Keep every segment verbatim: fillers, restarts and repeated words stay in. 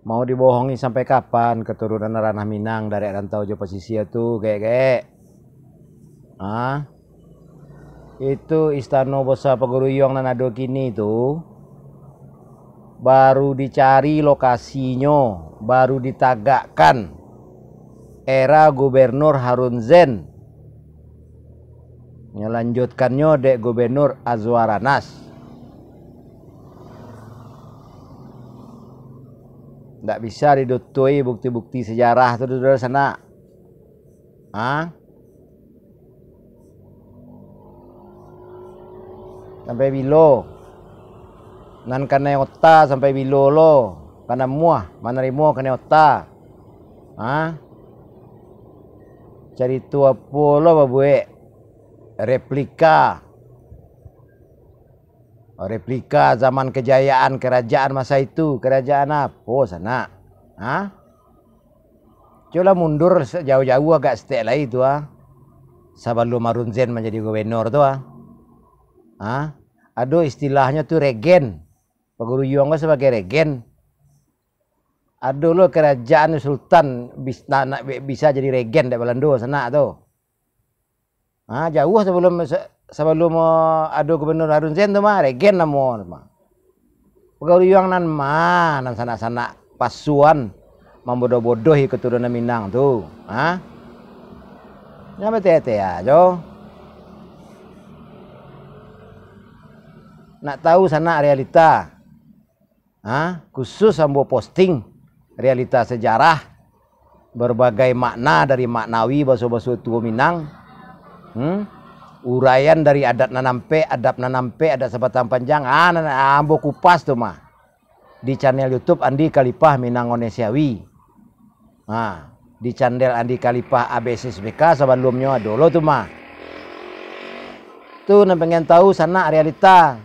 Mau dibohongi sampai kapan keturunan ranah Minang, darek rantau jo pasisia tu, gaek-gaek? Ah? Itu Istano Basa Pagaruyuang nan ado kini tu, baru dicari lokasinyo, baru ditagakkan era Gubernur Harun Zain. Nyo lanjutkannyo dek Gubernur Azwar Anas. Ndak bisa didotoi bukti-bukti sejarah tu, saudara sanak. Ha? Sampai bilo? Nan kanai ota sampai bilo lo? Ka namuah manarimo kanai ota? Ha? Carito apo lo babuek? Replika. Replika zaman kejayaan kerajaan masa itu. Kerajaan apo, sanak? Ha? Cubolah mundur sa-, jauah-jauah agak saketek lai tu, ah. Sabalum Harun Zain manjadi gubernur tu, ah. Ha? Ado istilahnyo tu regen. Pagaruyuang ko sabagai regen. Ado lo kerajaan sultan bis-, nak, nak bi-, bisa jadi regen dek Balando sanak tu. Ha, jauah sabalum, sa-, sabalum, eh, ado Gubernur Harun Zain tu mah, regen namo tu mah. Pagaruyuang nan ma, nan sanak-sanak pasuan mambodoh-bodohi keturunan Minang tu. Ha? Nyo bateh-teh ajo. Nak tahu sanak realita. Ha? Khusus ambo posting realita sejarah, berbagai makna dari maknawi baso-baso tuo Minang. Hmm? Uraian dari adat nan ampek, adab nan ampek, adat sabatang panjang. Ah, nan, ah, ambo kupas tu mah. Di channel YouTube Andi Khalifah Minang Onesiawi. Ha, di channel Andi Khalifah A B S S B K sabalumnyo ado lo tu mah. Tu nan pengen tahu sanak realita.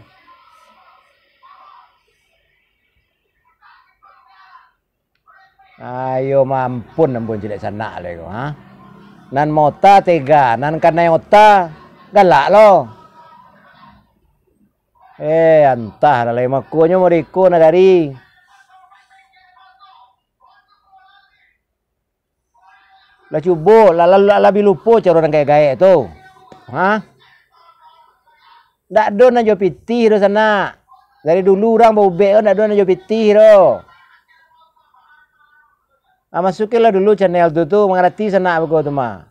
Ayo mampun, ampun cilik sanak lai ko, ha. Nan maota tega, nan kanai ota galak lo. Eh, antah lah lai makonyo mariko nagari. Lah cubo, lah, lah, lah, lah bi lupo caro nan gaek-gaek tu. Ha? Ndak ado nan jo pitih do sanak. Dari dulu urang baubek ko ndak ado nan jo pitih do. Ah, masukilah dulu channel tu, tu mangarati sanak beko tu mah.